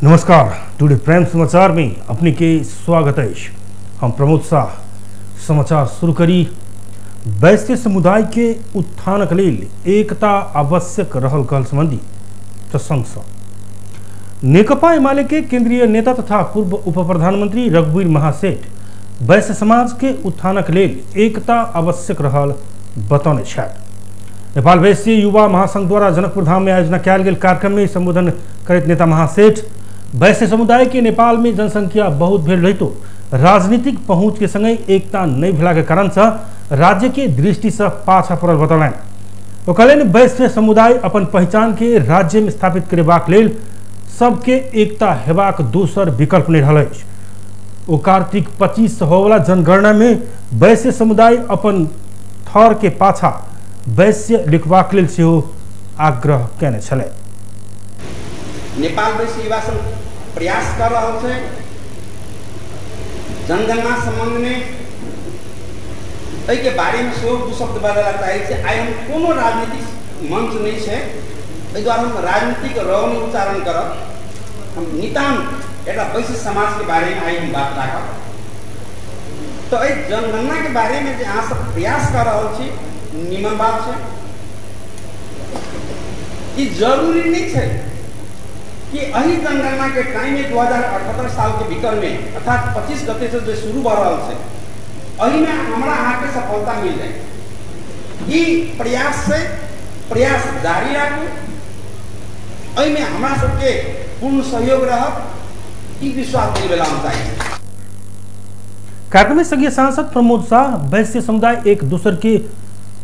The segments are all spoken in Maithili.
नमस्कार, टुडे प्राइम समाचार में अपने के स्वागत है। हम प्रमोद शाह। समाचार शुरू करी। वैश्य समुदाय के उत्थान के लेल एकता आवश्यक रहल कहल संबंधी प्रसंग। नेकपा एमाले के केंद्रीय नेता तथा पूर्व उप प्रधानमंत्री रघुवीर महासेठ वैश्य समाज के उत्थान के लेल एकता आवश्यक रहल बतौने छथि। नेपाल वैश्य युवा महासंघ द्वारा जनकपुर धाम में आयोजना कयल गेल कार्यक्रम में संबोधन करैत नेता महासेठ वैश्य समुदाय के नेपाल में जनसंख्या बहुत भेल रहितो राजनीतिक पहुंच के संगे एकता नहीं भेला के कारण से राज्य के दृष्टि से पाछा पड़ल बतौलनि। ओ कहलनि वैश्य समुदाय अपन पहचान के राज्य में स्थापित करेबाक लेल सबके एकता हेबाक दोसर विकल्प नहीं रहल अछि। ओ कार्तिक 25 होवला जनगणना में वैश्य समुदाय अपन थर के पाछा वैश्य लिखबाक लेल सेहो आग्रह केने छलै। नेपाल वैश्य युवा संघ प्रयास कर रहल छै जनगणना संबंध में, एहिके बारे में सेहो दू शब्द बदलऽ चाहै छी। आइ हम कोनो राजनीतिक मंच नहीं छै, एहि दुआरे हम राजनीतिक रव नहि उच्चारण करब। हम नितान्त एकटा वैश्य समाज के बारे में आइ हम बात राखब। तो एहि जनगणना के बारे में जे अहाँ सब प्रयास कर रहल छी निमन बात छै। ई जरूरी नहीं छै कि एहि जनगणना के टाइम में 2078 साल के भीतर में अर्थात 25 गते से जो शुरू भऽ रहल छै एहिमे हमरा अहाँके सफलता मिल जाए। ई प्रयास से प्रयास जारी राखू, एहिमे हमरा सबके पूर्ण सहयोग रहत, ई विश्वास दिलबेला हम चाहै छी। कार्यक्रम में संघीय सांसद प्रमोद शाह वैश्य समुदाय एक दूसर के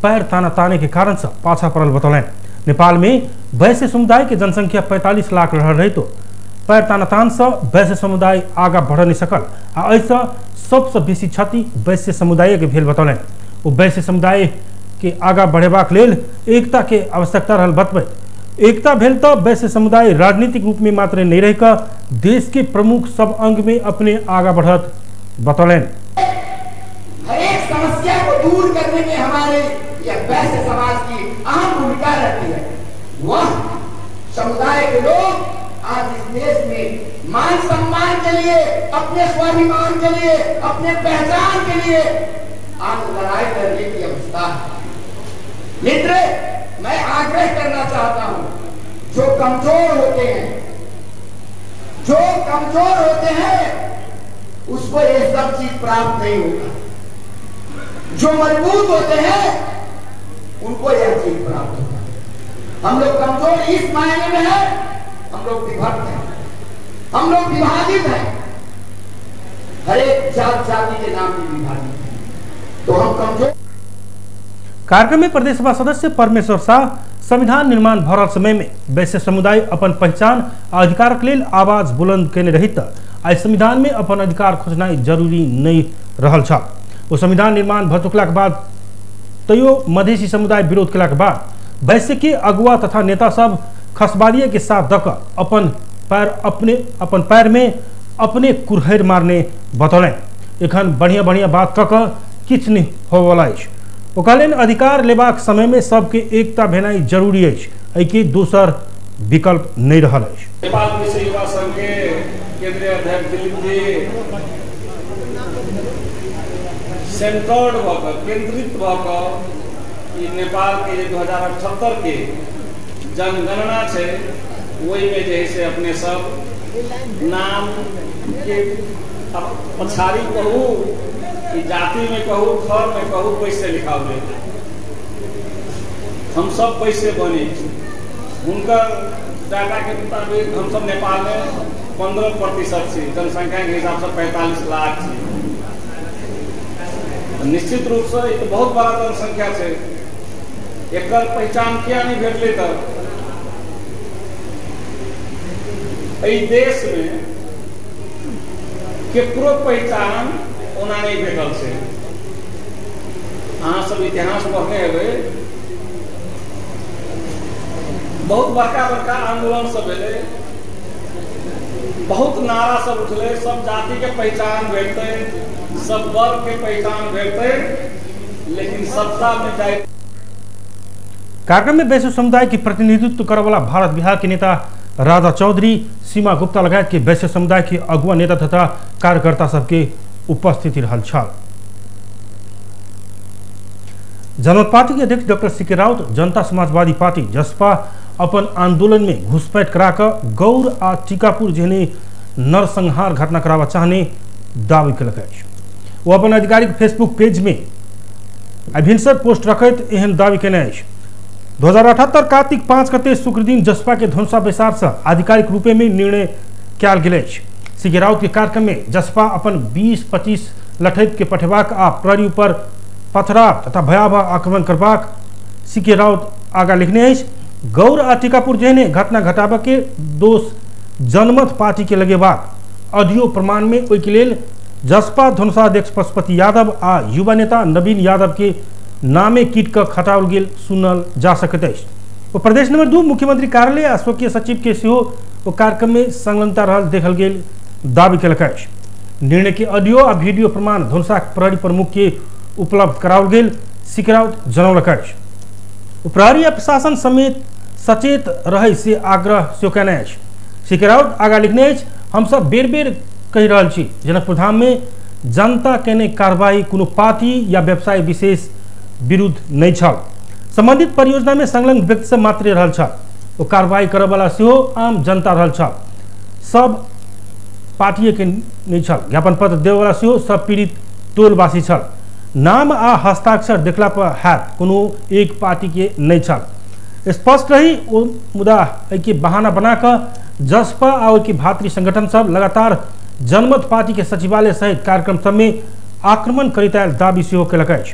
पैर ताना ताने के कारण से पाछा पड़ल बतौलनि। नेपाल में वैश्य समुदाय के जनसंख्या 45 लाख रहल रहितो पैर तानातान से वैश्य समुदाय आगा बढ़ नहीं सकल आ एहिसँ सबसँ बेसी क्षति वैश्य समुदाय के भेल बतौलनि। ओ वैश्य समुदाय के आगा बढ़ेबाक लेल एकता के आवश्यकता रहल बतबैत एकता भेल तऽ वैश्य समुदाय राजनीतिक रूप में मात्र नहीं रहिकऽ देश के प्रमुख सब अंग में अपने आगा बढ़त बतौलनि। हर एक समस्या को दूर करने में हमारे यह वैश्य समाज की अहम भूमिका रहती है। वह समुदाय के लोग आज इस देश में मान सम्मान के लिए, अपने स्वाभिमान के लिए, अपने पहचान के लिए आज लड़ाई लड़ने की अवस्था है। मित्र, मैं आग्रह करना चाहता हूं, जो कमजोर होते हैं, जो कमजोर होते हैं उसको ये सब चीज प्राप्त नहीं होता, जो मजबूत होते हैं उनको यह चीज प्राप्त होता है। हम लोग कमजोर इस मायने में है, हम लोग विभक्त हैं, हम लोग विभाजित हैं, हर एक जात जाति के नाम भी विभाजित हैं, तो हम कमजोर। कार्यक्रम में प्रदेश सभा सदस्य परमेश्वर शाह संविधान निर्माण भऽ रहल समय में वैश्य समुदाय अपन पहचान आ अधिकार के लेल आवाज बुलंद केने रही तऽ आइ संविधान में अपन अधिकार खोजनाइ जरूरी नहीं रहल छल। ओ संविधान निर्माण भऽ चुकलाक बाद तैयो मधेसी समुदाय विरोध केलाक बाद वैश्य के अगुआ तथा नेता सब खसबारिये के साथ दऽ कऽ अपन पैर में अपने कुरहरि मारने बतौलनि। एखन बढ़िया बढ़िया बात कऽ कऽ किछु नहि होबऽवला अछि। ओ कहलनि अधिकार लेबाक समय में सबके एकता भेनाइ जरूरी अछि, एहिके दोसर विकल्प नहीं रहल अछि। नेपाल वैश्य युवा संघ के केंद्रीय अध्यक्ष दिलीप जी सेंटर्ड भऽ कऽ, केंद्रित भऽ कऽ ई नेपाल के जे 2078 के जनगणना छै ओहिमे जे है से अपने सब नाम के पछाड़ी कहू कि जाति में कहू, थर में कहू, वैश्य लिखाओल जेतै। हम सब वैश्य बने छी। हुनकर डाटा के मुताबिक हम सब नेपाल में 15% छी, जनसंख्या के हिसाब से 45 लाख छी। निश्चित रूप से ई तऽ बहुत बड़ा जनसंख्या छै, एकर पहचान किया नहीं भेटलै? तऽ एहि देश में केकरो पहचान ओना नहीं भेटल छै। अहाँ सब इतिहास पढ़ने हेबै, बहुत बड़का बड़का आंदोलन सब भेलै, बहुत नारा सब उठलै, सब जाति के पहचान भेटतै, सब वर्ग के पहचान भेटतै, लेकिन सत्ता में जाए। कार्यक्रम में वैश्य समुदाय के प्रतिनिधित्व करवाला भारत बिहार के नेता राधा चौधरी, सीमा गुप्ता लगायत के वैश्य समुदाय के अगुवा नेता तथा कार्यकर्ता सबके उपस्थिति रहल छल। जनमत पार्टी के अध्यक्ष डॉक्टर सीके राउत जनता समाजवादी पार्टी जसपा अपन आंदोलन में घुसपैठ कराकर गौर आ टीकापुर जेहने नरसंहार घटना करावा चाहने दावी कलक अछि। वो अपन आधिकारिक फेसबुक पेज में भिनसर पोस्ट रखैत एहन दावी केने अछि। 2078 कार्तिक 5 गते शुक्र दिन जसपा के धनुषा बैसार से आधिकारिक रूपे में निर्णय कयल गेल अछि। सीके राउत के कार्यक्रम में जसपा अपन 20-25 लठैत के पठेबाक आ प्रहरी पर पथराव तथा भयावह आक्रमण करबाक सीके राउत आगा लिखने अछि। गौर आ टीकापुर जेहने घटना घटाबऽ के दोष जनमत पार्टी के लगेबाक ऑडियो प्रमाण में ओहिके लेल जसपा धनुषा अध्यक्ष पशुपति यादव आ युवा नेता नवीन यादव के नामे कीट कऽ खटाओल गेल सुनल जा सकैत अछि। ओ प्रदेश नंबर 2 मुख्यमंत्री कार्यालय आ स्वकीय सचिव के सेहो ओ कार्यक्रम में संलग्नता रहल देखल गेल दावी केलक अछि। निर्णय के ऑडियो आ वीडियो प्रमाण धनुषा प्रहरी प्रमुख के उपलब्ध कराओल गेल सीके राउत जनौलक अछि। प्रहरी आ प्रशासन समेत सचेत रहै से आग्रह सेहो केने अछि। सीके राउत आगा लिखने अछि, हमसब बेर बेर कहि रहल छी जनकपुर धाम में जनता केने कार्रवाई कोनो पार्टी या व्यवसाय विशेष विरुद्ध नहीं छल। संबंधित परियोजना में संलग्न व्यक्ति सब मात्र रहल छल। ओ कार्रवाई करऽवला सेहो आम जनता रहल छल, सब पार्टीए के नहीं छल। ज्ञापन पत्र देवला सेहो सब पीड़ित टोलवासी छल। नाम आ हस्ताक्षर देखला पर हैत कोनो एक पार्टी के नहीं छल। स्पष्ट रही ओ मुदा एहिके बहाना बनाकऽ जसपा आ ओहिके भातृ संगठन सब लगातार जनमत पार्टी के सचिवालय सहित कार्यक्रम सब में आक्रमण करैत आयल दावी सेहो केलक अछि।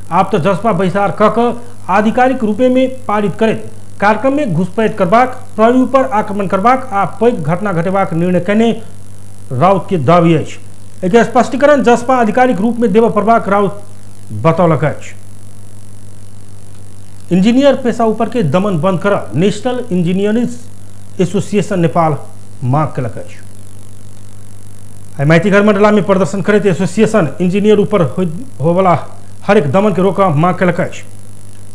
आब तऽ जसपा बैसार कऽ कऽ आधिकारिक रूपे में पारित करैत कार्यक्रम में घुसपैठ करबाक, प्रहरी पर आक्रमण करबाक आ पैघ घटना घटेबाक निर्णय केने राउत के दावी अछि। एकर स्पष्टीकरण जसपा आधिकारिक रूप में देबऽ पड़बाक राउत बतौलक अछि। इंजीनियर पेशा ऊपर के दमन बंद कर नेशनल इंजीनियरिंग एसोसिएशन नेपाल मांग केलक अछि। माइतीघर मंडला में प्रदर्शन करैत एसोसिएशन इंजीनियर ऊपर होवला हरेक दमन के रोक मांग केलक अछि।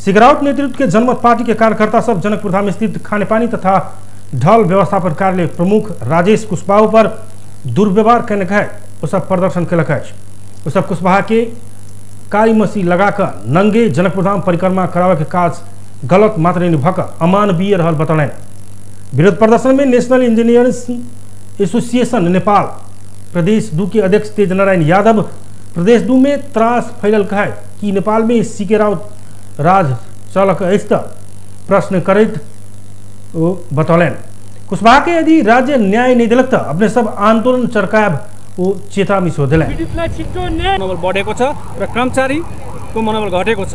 सीके राउत नेतृत्व के जनमत पार्टी के कार्यकर्ता सब जनकपुर धाम स्थित खानेपानी तथा ढल व्यवस्थापन कार्यालय प्रमुख राजेश कुशवाहा पर दुर्व्यवहार केने ओ सब प्रदर्शन केलक अछि। ओ सब कुशवाहा के कारी मसी लगाकर नंगे जनकपुर धाम परिक्रमा करावे के काज गलत मात्र नहीं भऽ कऽ अमानवीय रहल बतौलनि। विरोध प्रदर्शन में नेशनल इंजीनियर्स एसोसिएशन नेपाल प्रदेश 2 के अध्यक्ष तेज नारायण यादव प्रदेश 2 में त्रास फैलल कहे कि नेपाल में सीके राउत राज चलक अछि तऽ प्रश्न करैत ओ बतौलनि। कुशवाहा के यदि राज्य न्याय नहीं दिलक तऽ अपने सब आंदोलन चरकायब ओ चेतावनी सेहो देलनि। मनोबल बढेको छ र कर्मचारीको मनोबल घटेको छ।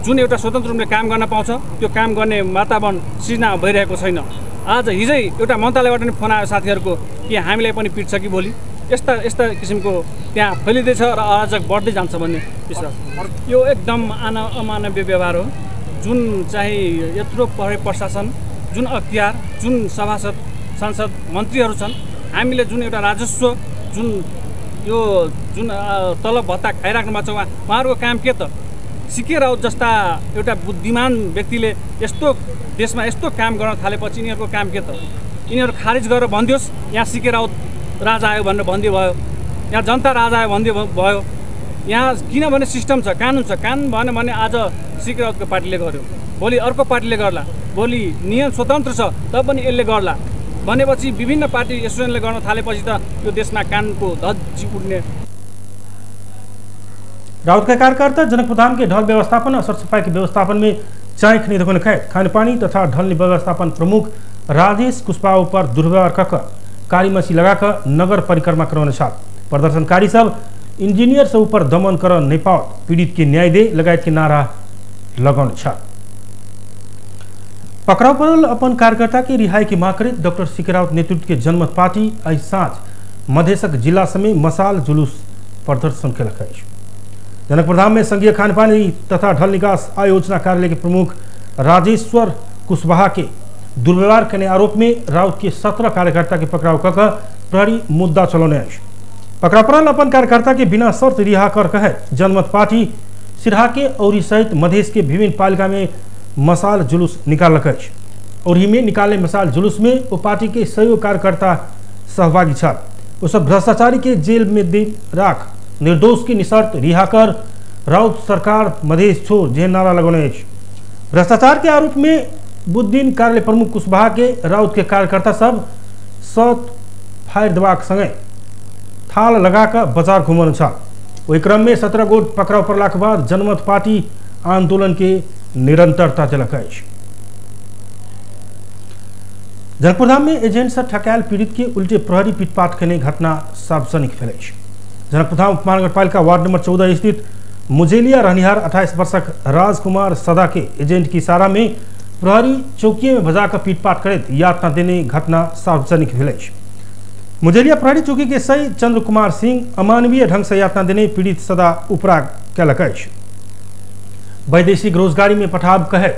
जुन एउटा स्वतन्त्र रूपले काम गर्न पाउँछ त्यो काम गर्ने वातावरण सिर्जना भइरहेको छैन। आज हिजै एउटा मन्त्रालयबाट पनि फोन आयो साथीहरूको कि हामीलाई पनि पिट्छ कि भोलि, यस्ता यस्ता किसिमको त्यहाँ फैलिँदैछ र अराजक बढ्दै जान्छ भन्ने विश्वास। यो एकदम अमानवीय व्यवहार हो। जुन चाहिँ यत्रो प्रहरी प्रशासन, जुन अख्तियार, जुन सभासद सांसद मन्त्रीहरू छन्, हामीले जुन एउटा राजस्व जुन यो जुन तलब भत्ता खाइराख्नु भएको छ उहाँहरूको काम के त? सीके राउत जस्ता एउटा बुद्धिमान व्यक्तिले यस्तो देशमा यस्तो काम गर्न थालेपछि यिनीहरूको काम के त? यिनीहरू खारिज गरेर भनिदियोस् यहाँ सीके राउत राजा आयो भनेर भनिदियो भयो, यहाँ जनता राजा आयो भनिदियो भयो। यहाँ किनभने सिस्टम छ, कानुन छ। कानुन भएन भने आज सीके राउतको पार्टीले गर्यो, भोलि अर्को पार्टीले गर्ला, भोलि नियम स्वतन्त्र छ तब पनि यसले गर्ला भनेपछि विभिन्न पार्टी एसोसिएसनले गर्न थालेपछि त यो देशमा कानुनको धज्जी उड्ने। राउत का कार्यकर्ता जनकपुर धाम के ढल व्यवस्थापन और सरसफाई के व्यवस्थापन में चाइख नहीं देखने खाए खानेपानी तथा ढल व्यवस्थापन प्रमुख राजेश कुशवाहा पर दुर्व्यवहार कर कारी मसी लगाकर नगर परिक्रमा करौने छल। प्रदर्शनकारी सब इंजीनियर सब ऊपर दमन कर नहीं पाओ, पीड़ित के न्याय दे लगायत के नारा लगौने छल। पकड़ाव पड़ल अपन कार्यकर्ता के रिहाई की मांग करैत डॉक्टर सीके राउत नेतृत्व के जनमत पार्टी आइ साँझ मधेशक जिला समेत मसाल जुलूस प्रदर्शन केलक अछि। जनकपुर धाम में संघीय खानपानी तथा ढल निकास आयोजना कार्यालय के प्रमुख राजेश्वर कुशवाहा के दुर्व्यवहार करने आरोप में राउत के 17 कार्यकर्ता के पकड़ाव कऽ कऽ प्रहरी मुद्दा चलौने अछि। पकड़ाव पड़ल अपन कार्यकर्ता के बिना शर्त रिहा कर कहे जनमत पार्टी सिरहा के औरी सहित मधेश के विभिन्न पालिका में मसाल जुलूस निकाललक अछि। औरही में निकालने मसाल जुलूस में वो पार्टी के सहयोग कार्यकर्ता सहभागी छल। वो सब भ्रष्टाचारी के जेल में दे राख निर्दोष की निशर्त रिहा कर राउत सरकार मधेश छोड़ जेहन नारा लगौने अछि। भ्रष्टाचार के आरोप में बुधदिन कार्यालय प्रमुख कुशवाहा के राउत के कार्यकर्ता सब सत फायर देबाक संगे थाल लगाकर बाजार घुमल छल। ओहि क्रम में 17 गोट पकड़ाव पड़लाक बाद जनमत पार्टी आंदोलन के निरंतरता देलक अछि। जनकपुरधाम में एजेंट से ठकायल पीड़ित के उल्टे प्रहरी पिटपाट केने घटना सार्वजनिक भेल अछि। जनकपुरधाम उपमहानगरपालिका वार्ड नंबर 14 स्थित मुजेलिया रहनिहार 28 वर्षक राजकुमार सदा के एजेंट की इशारा में प्रहरी चौकी में बजाकर पीटपाट करैत यातना देने घटना सार्वजनिक भेल अछि। मुजेलिया प्रहरी चौकी के सही चंद्र कुमार सिंह अमानवीय ढंग से यातना देने पीड़ित सदा उपरा कयलक अछि। वैदेशिक रोजगारी में पठाब कहे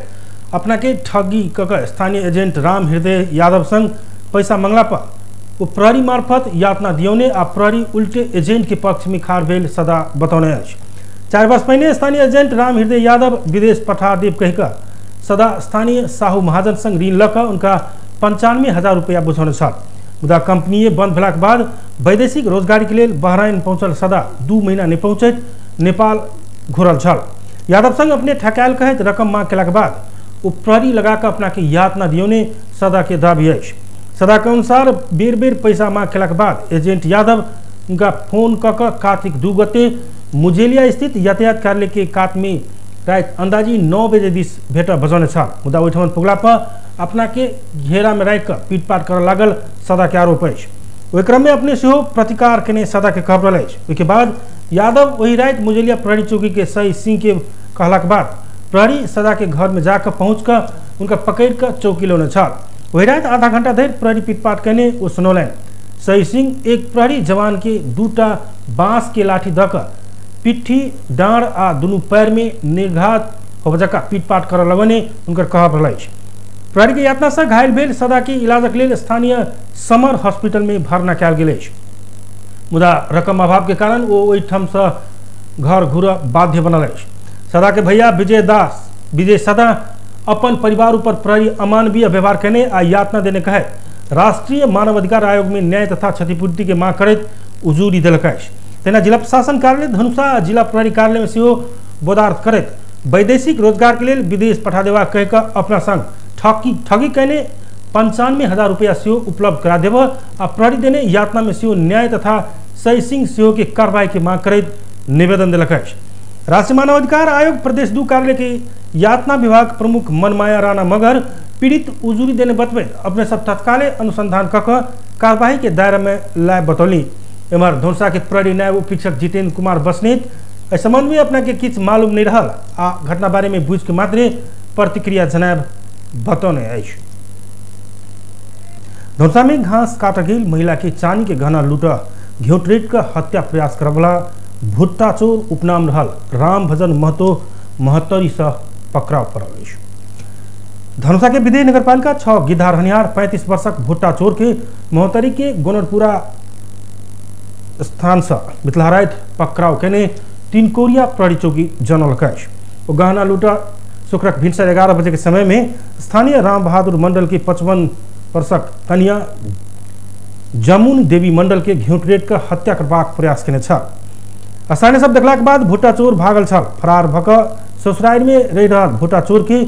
अपना के ठगी कऽ स्थानीय एजेंट राम हृदय यादव संग पैसा मंगला पर ओ प्रहरी मार्फत यातना दियौने आ प्रहरी उल्टे एजेंट के पक्ष में खाड़ भेल सदा बतौने अछि। 4 वर्ष पहिने स्थानीय एजेंट राम हृदय यादव विदेश पठा देब कहिकऽ सदा स्थानीय साहू महाजन संग ऋण लऽ कऽ उनका 95,000 रुपया बुझौने छल। मुदा कंपनीए बंद भेलाक बाद वैदेशिक रोजगारी के लेल बहराइन पहुँचल सदा 2 महीना नहीं पहुँचैत नेपाल घुरल छल। यादव संग अपने ठकायल कहैत रकम मांग केलाक बाद ओ प्रहरी लगाकऽ अपना के यातना दियौने सदा के दावी अछि। सदा के अनुसार बेर बेर पैसा मांग केलाक बाद एजेंट यादव उनका फोन कऽ कऽ कार्तिक 2 गते मुजेलिया स्थित यातायात कार्यालय के कात में राति अंदाजी 9 बजे दिस भेट बजौने छल। मुदा ओहिठाम पुगला पर अपना के घेरा में राखि कऽ पीटपाट करऽ लागल सदा के आरोप अछि। ओहि क्रम में अपने सेहो प्रतिकार केने सदा के कहब रहल अछि। ओहिके बाद यादव ओहि राति मुजेलिया प्रहरी चौकी के सही सिंह के कहलाक बाद प्रहरी सदा के घर में जाकर पहुँच कऽ उनका पकड़ि कऽ चौकी लौने छल। वही राति आधा घंटा धरि प्रहरी पीटपाट केने ओ सुनौलनि। सही सिंह एक प्रहरी जवान के 2टा बाँस के लाठी दऽ कऽ पिट्ठी डाँड़ आ दुनू पैर में निर्घात होबय जकाँ पीटपाट करऽ लगौने हुनकर कहब रहल अछि। प्रहरी के यातना से घायल भेल सदा के इलाजक लेल स्थानीय समर हॉस्पिटल में भर्ना कयल गेल अछि। मुदा रकम अभाव के कारण ओ ओहिठामसँ घर घुरऽ बाध्य बनल अछि। सदा के भैया विजय सदा अपन परिवार ऊपर प्रहरी अमानवीय व्यवहार केने आ यातना देने कहे राष्ट्रीय मानवाधिकार आयोग में न्याय तथा क्षतिपूर्ति के मांग करैत उजूरी देलक अछि। तहिना जिला प्रशासन कार्यालय धनुषा आ जिला प्रहरी कार्यालय में सेहो बोदार्थ करैत वैदेशिक रोजगार के लेल विदेश पठा देबाक कहि कऽ अपना संग ठगी केने 95,000 रुपया सेहो उपलब्ध करा देब आ प्रहरी देने यातना में सेहो न्याय तथा सही सिंह सेहो के कार्रवाई के मांग करैत निवेदन देलक अछि। राष्ट्रीय मानवाधिकार आयोग प्रदेश 2 कार्यालय के यातना विभाग प्रमुख मनमाया राणा मगर पीड़ित उजूरी देने बतबैत अपने सब तत्काले अनुसंधान कऽ कऽ कार्यवाही के दायरा में लाए बतौली। एम्हर धनुषा के प्रहरी नायब उपरीक्षक जितेंद्र कुमार बसनेत एहि संबंध में अपना के किछु मालूम नहीं रहल आ घटना बारे में बुझि के मात्रे प्रतिक्रिया जनाब बतौने अछि। धनुषा में घास काट गेल महिला के चानी के गहना लूट घेट रेट कऽ हत्या प्रयास करवला भुट्टा चोर उपनाम रहल राम भजन महतो महोत्तरी से पकड़ाव पड़ल अछि। धनुषा के विदेह नगरपालिका 6 गिद्धा रहनिहार 35 वर्षक भुट्टा चोर के महोत्तरी के गोनरपुरा स्थान से बितला राति पकड़ाव केने तिनकोरिया प्रहरी चौकी जनौलक अछि। ओ गहना लूटा शुक्रक भिनसर 11 बजे के समय में स्थानीय राम बहादुर मंडल के 55 वर्षक कन्या जमुन देवी मंडल के घेट रेट कऽ हत्या करबाक प्रयास केने छल। स्थानीय सब देखलाक बाद भुट्टा चोर भागल छल। फरार भऽ कऽ ससुरारि में रहि रहल भुट्टा चोर के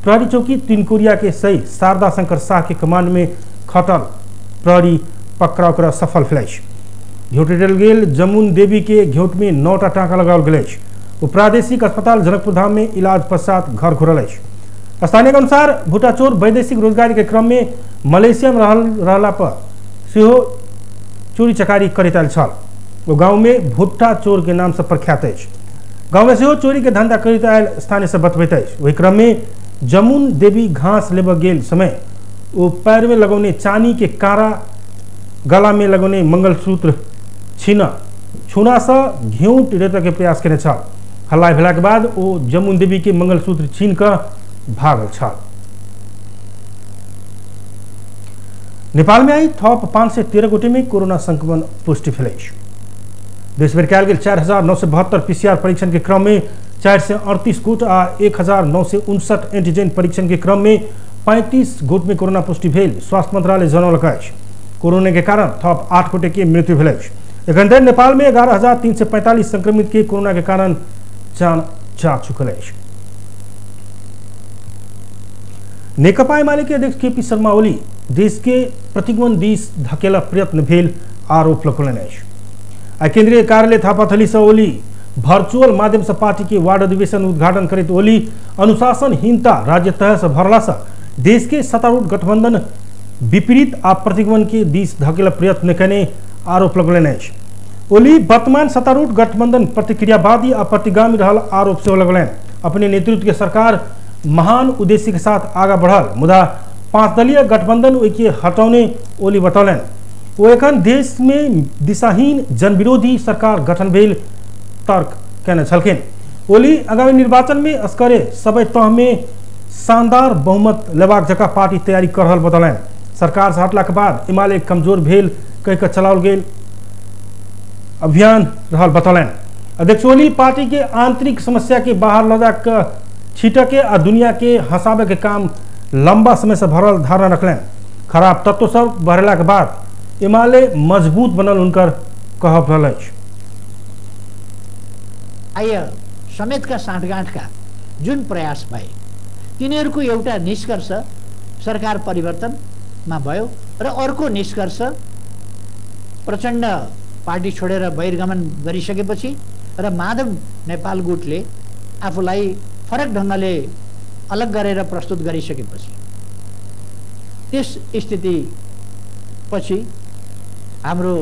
प्रहरी चौकी तिनकोरिया के सही शारदा शंकर शाह के कमांड में खटल प्रहरी पकड़ाव कर सफल भेल अछि। घेट गेल जमुन देवी के घेट में 9टा टाँका लगाओल गेल अछि। ओ प्रादेशिक अस्पताल जनकपुर धाम में इलाज पश्चात घर घुरल अछि। स्थानीय के अनुसार भुट्टा चोर वैदेशिक रोजगारी के क्रम में मलेशिया में रहला पर सेहो चोरी चकारी करैत आयल छल। ओ गाँव में भुट्टा चोर के नाम से प्रख्यात अछि। गाँव में सेहो चोरी के धंधा करैत आयल स्थानीय से बतबैत अछि। ओहि क्रम में जमुन देवी घास लेबऽ गेल समय ओ पैर में लगौने चानी के कारा, गला में लगौने मंगलसूत्र छीना छूना से घेंट रेतऽ के प्रयास केने छल। हल्ला भेला के बाद ओ जमुन देवी के मंगलसूत्र छीन कऽ भागल छल। नेपाल में आई थप 513 गोटे में कोरोना संक्रमण पुष्टि भेल अछि। देशभरि कयल गेल 4,972 पीसीआर परीक्षण के क्रम में 438 गोट आ 1,959 एंटीजन परीक्षण के क्रम में 35 गोट में कोरोना पुष्टि भेल स्वास्थ्य मंत्रालय जनौलक अछि। कोरोना के कारण थप 8 गोटे के मृत्यु भेल अछि। एखन धरि नेपाल में 11,345 संक्रमित के कोरोना के कारण जान जा चुकल अछि। नेकपा एमाले के अध्यक्ष केपी शर्मा ओली देश के प्रतिगमन दिस धकेला प्रयत्न भेल आरोप लगौलनि अछि। आ केंद्रीय कार्यालय थापाथली से ओली वर्चुअल माध्यम से पार्टी के वार्ड अधिवेशन उद्घाटन करैत ओली अनुशासनहीनता राज्य तह से भरला से देश के सत्तारूढ़ गठबंधन विपरीत आ प्रतिगमन के दिस धकेला प्रयत्न कने आरोप लगौलनि अछि। ओली वर्तमान सत्तारूढ़ गठबंधन प्रतिक्रियावादी आ प्रतिगामी रहल आरोप सेहो लगौलनि। अपने नेतृत्व के सरकार महान उद्देश्य के साथ आगा बढ़ल मुदा 5 दलीय गठबंधन ओहिके हटौने ओली बतौलनि। ओ एखन देश में दिशाहीन जनविरोधी सरकार गठन भेल तर्क केने छलखिन। ओली आगामी निर्वाचन में असकरे सबै तह में शानदार बहुमत लेबाक जकाँ पार्टी तैयारी कर रहल बतौलनि। सरकार से हटला के बाद एमाले कमजोर भेल कहि कऽ चलाओल गेल अभियान रहल बतौलनि। अध्यक्ष ओली पार्टी के आंतरिक समस्या के बाहर लऽ जा कऽ छीटके आ दुनिया के हंसाबे के काम लंबा समय से भरल धारणा रखलनि। खराब तत्व सब बढ़ला के बाद एमाले मजबूत बनल हुनकर कहब रहल अछि। आय समेतका साँठगाँठका जुन प्रयास भए तिनीहरूको एउटा निष्कर्ष सरकार परिवर्तनमा भयो र अर्को निष्कर्ष प्रचण्ड पार्टी छोडेर बहिर्गमन गरिसकेपछि र माधव नेपाल गुटले आफूलाई फरक ढङ्गले अलग गरेर प्रस्तुत गरिसकेपछि त्यस स्थिति पछि हाम्रो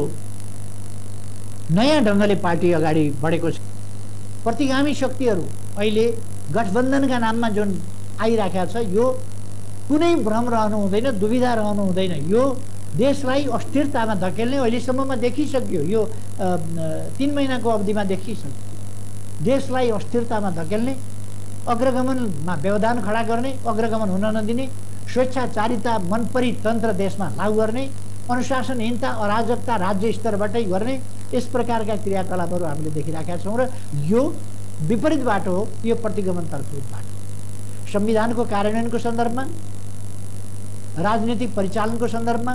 नयाँ ढङ्गले पार्टी अगाडि बढेको छ। प्रतिगामी शक्तिहरू अहिले गठबन्धनका नाममा जुन आइराखेको छ यो कुनै भ्रम रहनु हुँदैन, दुविधा रहनु हुँदैन। यो देशलाई अस्थिरतामा धकेल्ने अहिलेसम्ममा देखिसक्यो, यो 3 महिनाको अवधिमा देखिसक्यो। देशलाई अस्थिरतामा धकेल्ने, अग्रगमनमा व्यवधान खडा गर्ने, अग्रगमन हुन नदिने, स्वेच्छाचारिता मनपरी तन्त्र देशमा लागू गर्ने, अनुशासनहीनता अराजकता राज्य स्तरबाटै गर्ने, यस प्रकारका क्रियाकलापहरू हामीले देखिराखेका छौँ र यो विपरीत बाटो हो, यो प्रतिगमनतर्फ बाटो। संविधानको कार्यान्वयनको सन्दर्भमा, राजनीतिक परिचालनको सन्दर्भमा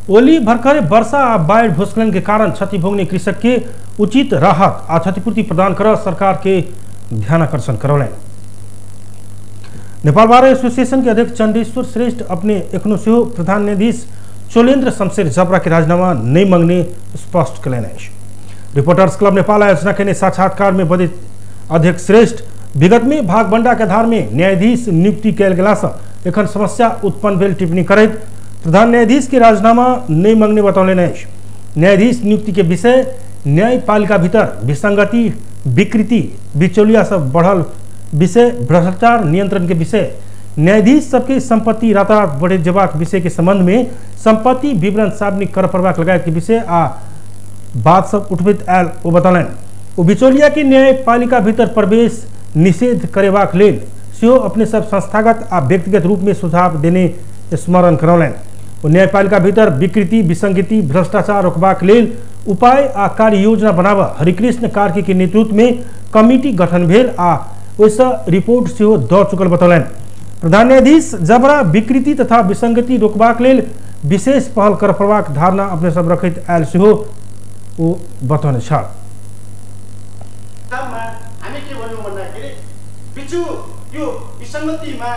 ओली भर्खरै वर्षा आ बाढ़ि भूस्खलन के कारण क्षति भोग्ने कृषक के उचित राहत आ क्षतिपूर्ति प्रदान कर सरकार के ध्यानाकर्षण करौलनि। नेपाल बार एसोसिएशन के अध्यक्ष चंदेश्वर श्रेष्ठ अपने एखनो सेहो प्रधान न्यायाधीश चोलेन्द्र शमशेर जबरा के राजीनामा नहीं मंगने स्पष्ट कयलनि अछि। रिपोर्टर्स क्लब नेपाल आयोजना केने साक्षात्कार में बजैत अध्यक्ष श्रेष्ठ विगत में भागबंडा के आधार में न्यायाधीश नियुक्ति कयल गेला से एखन समस्या उत्पन्न भेल टिप्पणी करैत प्रधान न्यायाधीश के राजीनामा नहीं मंगने बतौलनि अछि। न्यायाधीश नियुक्ति के विषय न्यायपालिका भीतर विसंगति, विकृति, बिचौलिया सब बढ़ल विषय, भ्रष्टाचार नियंत्रण के विषय, न्यायाधीश सबके संपत्ति रातारात बढ़े जेबाक विषय के संबंध में संपत्ति विवरण सार्वजनिक कर पड़बाक लगायत के विषय आ बात सब उठबैत आयल ओ बतौलनि। ओ बिचौलिया के न्यायपालिका भीतर प्रवेश निषेध करेबाक लेल सेहो अपने सब संस्थागत आ व्यक्तिगत रूप में सुझाव देने स्मरण करौलनि। ओ न्यायपालिका भीतर विकृति, विसंगति, भ्रष्टाचार रोकबाक लेल उपाय आ कार्य योजना बनाबऽ हरिकृष्ण कार्की के नेतृत्व में कमिटी गठन भेल आ ओहिसँ रिपोर्ट सेहो दऽ चुकल बतौलनि। प्रधान न्यायाधीश जबरा विकृति तथा विसंगति रोकबाक लेल विशेष पहल कर पड़बाक धारणा अपने सब रखैत आयल सेहो ओ बतौने छल। हामी के भन्यौँ भन्दाखेरि बिचु यो विसंगतिमा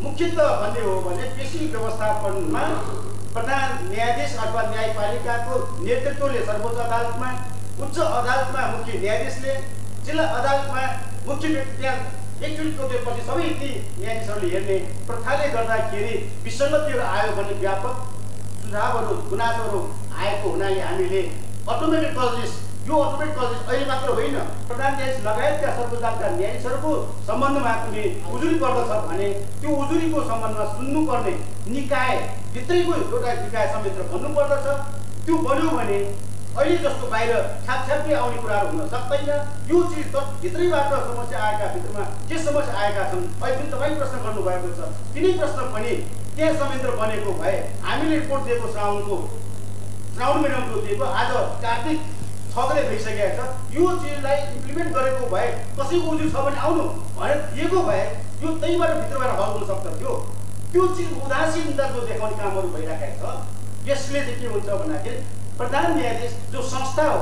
मुख्यतः भन्ने हो भने पेशी व्यवस्थापनमा प्रधान न्यायाधीश अथवा न्यायपालिकाको नेतृत्वले सर्वोच्च अदालतमा, उच्च अदालतमा मुख्य न्यायाधीशले, जिल्ला अदालतमा मुख्य व्यक्ति त्यहाँ एकचोटि तोकेपछि सबै ती न्यायाधीशहरूले हेर्ने प्रथाले गर्दाखेरि विसङ्गतिहरू आयो भन्ने व्यापक सुझावहरू, गुनासोहरू आएको हुनाले हामीले अटोमेटेड कजेस, यो अटोमेटेड कजेस अहिले मात्र होइन, प्रधान न्यायाधीश लगायतका सर्वोच्च अदालतका न्यायाधीशहरूको सम्बन्धमा कुनै उजुरी पर्दछ भने त्यो उजुरीको सम्बन्धमा सुन्नुपर्ने निकाय भित्रैको एउटा निकाय संयन्त्र बन्नुपर्दछ। त्यो बन्यो भने अहिले जस्तो बाहिर छ्यापछ्याप्दै आउने कुराहरू हुन सक्दैन। यो चिज त भित्रैबाट समस्या आएका भित्रमा के समस्या आएका छन् अहिले जुन तपाईँ प्रश्न गर्नुभएको छ तिनै प्रश्न पनि त्यहाँ संयन्त्र बनेको भए हामीले रिपोर्ट दिएको श्रावण महिनामा दिएको आज कार्तिक 6 गते भइसकेको छ। यो चिजलाई इम्प्लिमेन्ट गरेको भए कसैको उजुरी छ भने आउनु भनेर दिएको भए यो त्यहीबाट भित्रबाट हल हुन सक्दथ्यो। त्यो चिज उदासीनता जो देखाउने कामहरू भइराखेको छ, यसले चाहिँ के हुन्छ भन्दाखेरि प्रधान न्यायाधीश जो संस्था हो,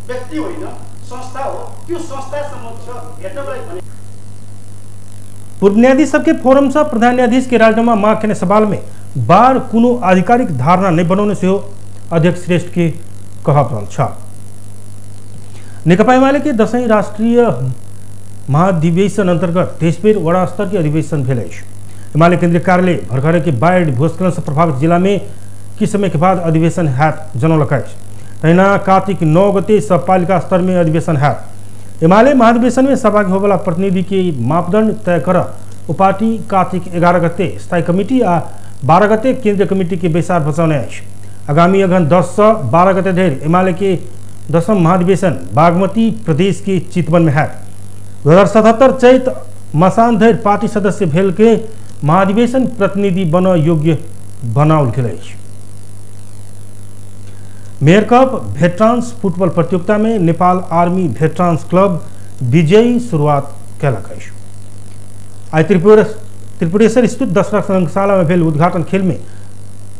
व्यक्ति होइन, संस्था हो, त्यो संस्था समक्ष हेर्नको लागि भने पूर्व न्यायाधीश सबके फोरम से प्रधान न्यायाधीश के राजीनामा माग केने सवाल में बार कोनो आधिकारिक धारणा नहीं बनौने से अध्यक्ष श्रेष्ठ के कहब रहल छ। नेकपा एमाले के 10वीं राष्ट्रीय महाधिवेशन अंतर्गत देशभर वड़ा स्तर के अधिवेशन भेल अछि। एमाले केंद्रीय कार्यालय भरघरे के बाढ़ि भूस्खलन से प्रभावित जिला में किछु समय के बाद अधिवेशन हैत जनौलक अछि। तहिना कार्तिक 9 गते सब पालिका स्तर में अधिवेशन हैत। एमाले महाधिवेशन में सहभागी होबला प्रतिनिधि के मापदंड तय कर ओ पार्टी कार्तिक 11 गते स्थायी कमिटी आ 12 गते केंद्रीय कमिटी के बैसार बचौने अछि। आगामी अगहन 10 से 12 गते धरि एमाले के 10वां महाधिवेशन बागमती प्रदेश के चितवन में हैत। 2077 चैत मसान धरि पार्टी सदस्य भेल के महाधिवेशन प्रतिनिधि बन योग्य बनाओल गेल अछि। मेयर कप भेटरान्स फुटबॉल प्रतियोगिता में नेपाल आर्मी भेटरान्स क्लब विजयी शुरुआत कयलक अछि। आइ त्रिपुरेश्वर स्थित दशरथ रंगशाला में भेल उद्घाटन खेल में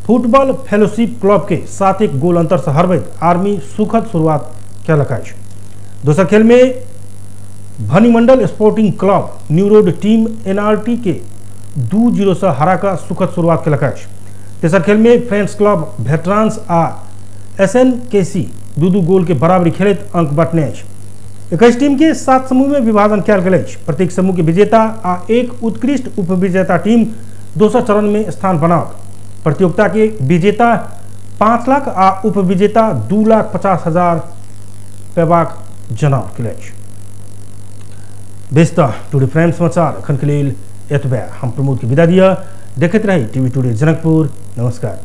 फुटबॉल फेलोशिप क्लब के 7-1 गोल अंतर से हरबैत आर्मी सुखद शुरुआत कयलक अछि। दोसर खेल में Bhanimandal sporting club new road team NRT के 2-0 से हराकर सुखद शुरुआत कयलक अछि। तेसर खेल में फ्रेंड्स क्लब भेटरान्स आ SNKC 2-2 गोल के बराबरी खेलैत अंक बटने अछि। 21 टीम के 7 समूह में विभाजन कयल गेल अछि। प्रत्येक समूह के विजेता आ एक उत्कृष्ट उपविजेता टीम दोसर चरण में स्थान बनाओत। प्रतियोगिता के विजेता 5 लाख आ उपविजेता 2,50,000 पेबाक जनाओल गेल अछि। बेस टुडे प्राइम समाचार अखन के लेल एतबे। हम प्रमोद के विदा दिया। देखैत रही टीवी टुडे जनकपुर। नमस्कार।